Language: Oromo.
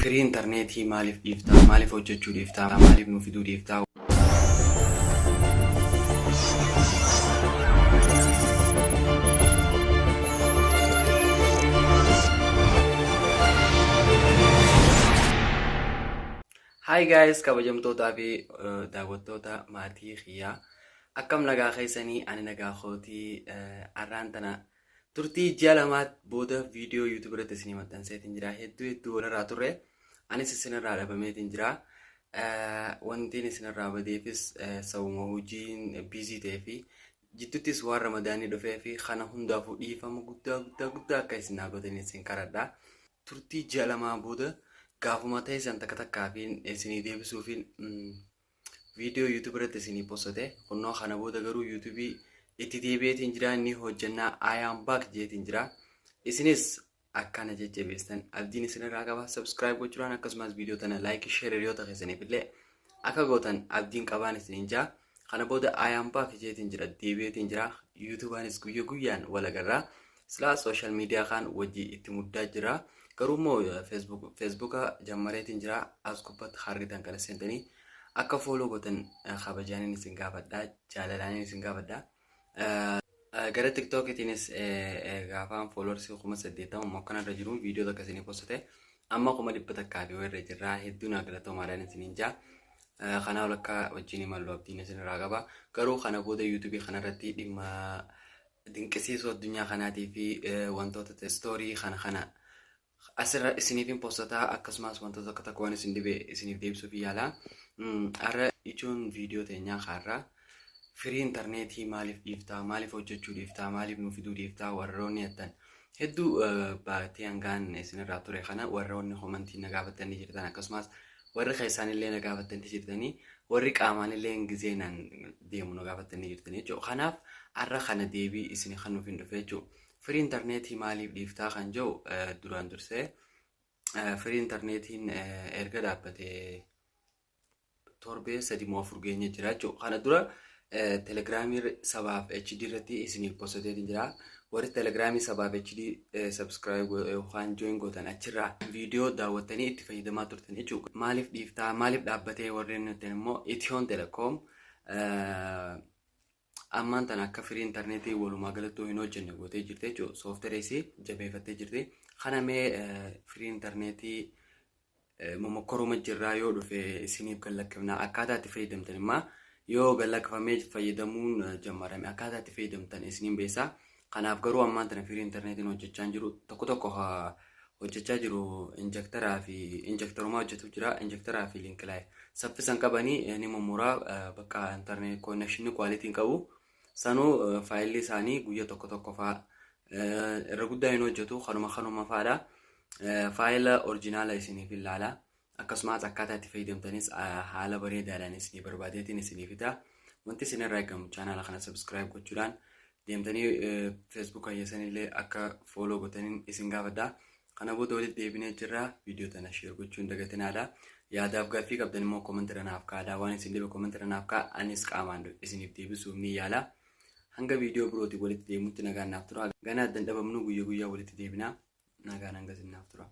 Firii intarneetii maaliif dhiiftaa? Maaliif hojjechuu dhiiftaa? Maaliif nu fiduu dhiiftaa? Hi guys, kabajamtootaa fi daawwattoota maatii kiyyaa, akkam nagaa keessanii? Ani nagaa kootii. Arraan tana turtii ji'a 2 booda viidiyoo YouTube irratti isinii maxxanseetiin jira. Hedduu hedduu walirraa turre, anis isinirraa dhabameetiin jira. Wantiin isinirraa badeefis sababuma hojiin biizii ta'ee fi jidduttis waan Ramadaanii dhufee fi kana hundaafuu dhiifama guddaa guddaa guddaa akka isin naa gootanii isin kadhadha. Turtii ji'a 2 booda gaafuma ta'e san takka takkaafiin isinii deebisuufiin viidiyoo YouTube irratti isinii postate. Kunnoo kana booda garuu YouTube itti deebi'eetiin jira, ni hojjannaa, I am back jeetiin jira. Isinis akkana jajjabeessan abdiin isinirraa qaba. Subscribe gochuudhaan, akkasumas viidiyoo tana like, share hiriyoota keessaniif illee akka gootan abdiin qabaan isiniin jaa. Kana booda I am back jeetiin jira, deebi'eetiin jira. YouTubeanis guyya guyyaan wal agarraa. Silaa social media kaan wajji itti muddaa jira. Garuu immoo Facebooka jammareetiin jira. As gubbatti argitan kana seentanii akka follow gootan kabajaaniin isin gaafadha. Jaalalaaniin isin gaafadha. Gara TikTokitiinis gaafaan followers 80,000 immoo akkanarra jiru viidiyoo takka isinii postate, amma 100,000 fi irra jirra. Hedduu naa galatoomaadhaan isiniin jaa. Kanaa ol akka wajjin imallu abdiin isinirraa qaba. Garuu kana booda YouTube kanarratti dhimma dinqisiisoo addunyaa kanaatii fi wantoota story kana kana asirra isiniif postataa, akkasumas wantoota akka takka waan isin dhibe isiniif deebisuuf yaala. Har'a ijoon viidiyoo teenyaa kaarraa firii intarneetii maaliif dhiiftaa? Maaliif hojjechuu dhiiftaa? Maaliif nu fiduu dhiiftaa? Warroonni jettan hedduu baatee hangaan isinirraa ture kana warroonni komantii na gaafatanii jirtan, akkasumas warri keessaanillee na gaafatanii jirtanii, warri qaamaanillee gizeenaan deemu na gaafatanii jirtanii jechuudha. Kanaaf har'a kana deebii isin kan nuuf hin dhufe jechuudha. Firii intarneetii maaliif dhiiftaa kan jedhu, duraan dursee firii intarneetiin erga dhaabbatee torbee 3 moo 4 geenye jira jechuudha. Kana dura Telegramii sabaaf HD irratti isiniif postateetiin jira. Warri Telegramii sabaaf HD subscribe yookaan join gootan achirraa viidiyoo daawwattanii itti fayyadamaa turtan jechuudha. Maaliif dhiiftaa? Maaliif dhaabbatee warreen jettan immoo, Ethio Telecom ammaan tana akka firii intarneetii walumaa galattuu hin hojjenne gootee jirti jechuudha. Sooftarees jabeeffattee jirti. Kana mee firii intarneetii momokkoruma jirraa, yoo dhufe isiniif gallakkifna. Akkaataa itti fayyadamtan immoo yoo gallakkifamee fayyadamuun jammarame akkaataa itti fayyadamtan isiniin beesaa. Kanaaf garuu ammaan tana firii intarneetiin hojjechaa jiru tokko tokko hojjechaa jiru, injektaraa fi injektarumaa hojjetu jira. Injektaraa fi liinkilaay saffisan qabanii ni mummuraa, bakka internet connection quality qabu. Sanuu faayilli isaanii guyya tokko tokko faa irra guddaa hin hojjetu, kanuma kanuma faadha. Faayila orjinaala isiniif ilaala. Akkasumas akkaataa itti fayyadamtanis haala bareedaadhaan isinii barbaadeetiin isinii fida. Wanti isinirraa eegamu chaanaala kana subscribe gochuudhaan deemtanii Facebook keessanillee akka follow gootaniin isin gaafadha. Kana booda walitti deebinee jirra. Viidiyoo tana share gochuun dagatinaadha. Yaadaaf gaaffii qabdan immoo comment irra naaf kaa'aa. Waan isin dhibe comment irra naaf kaa'aa. Anis qaamaan isiniif deebisuuf ni yaala. Hanga viidiyoo birootiin walitti deemutti nagaan naaf tura. Ganaa addan dhabamnu, guyyaa guyyaa walitti deebina. Nagaan hanga isin naaf tura.